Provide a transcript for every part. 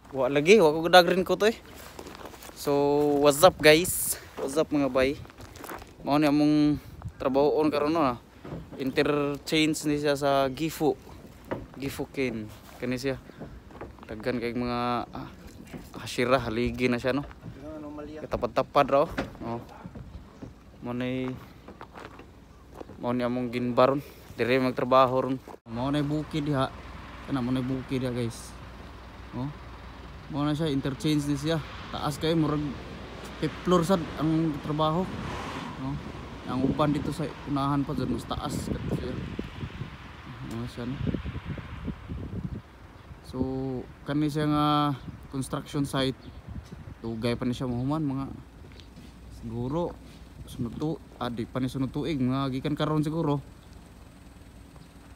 Wa lagi, wa ko dagrin ko to eh. So, what's up, guys? What's up, mga bay? Mao ni among trabahoon karon, no, ah. Interchange ni siya sa Gifu. Gifu Ken. Kani siya. Daghan kay mga hashira, haligi na siya, no. Katapad-tapad raw. Oh. Mao ni among ginbaron. Dire magtrabaho ron. Mao na bukid diha. Kana mao na bukid diha, guys. Oh. Mao na siya, interchange ni siya. Taas kay, murag fifth floor sad ang trabaho. Oh. Ang uban dito sa unahan pa dyan, mas taas kadto siya. Mao siya, no? So kani siya nga construction site, dugay pa ni siya mahuman, mga siguro sunod tu di pa ni sunod tuig, mga gikan karon siguro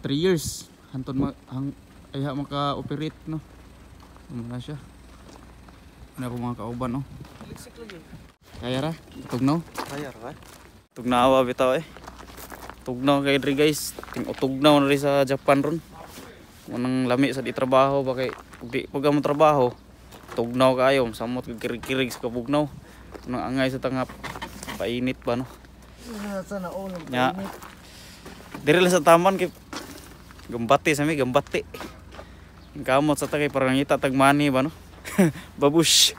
3 years hantod ma, hang, ayha maka-operate, no. Ano na siya. Ano ako, mga kauban, no? Liksik lagi. Kaya ra tugnaw. Kaya ra. Tugnawa bitaw eh. Tugnaw kay diri, guys. Ting tugnaw na rin sa Japan ron. Unang lami sa di trabaho ba kay ug di pag mo trabaho, tugnaw kayo, samot kag kirig-kirig sa kabugnaw. Unang angay sa tangap painit ba, no? Sa naon. Nya. Diri lang sa taman kay gambati sa mi, gambati. Ang kamot sa tagay para ngita tag money ba, no? Babush.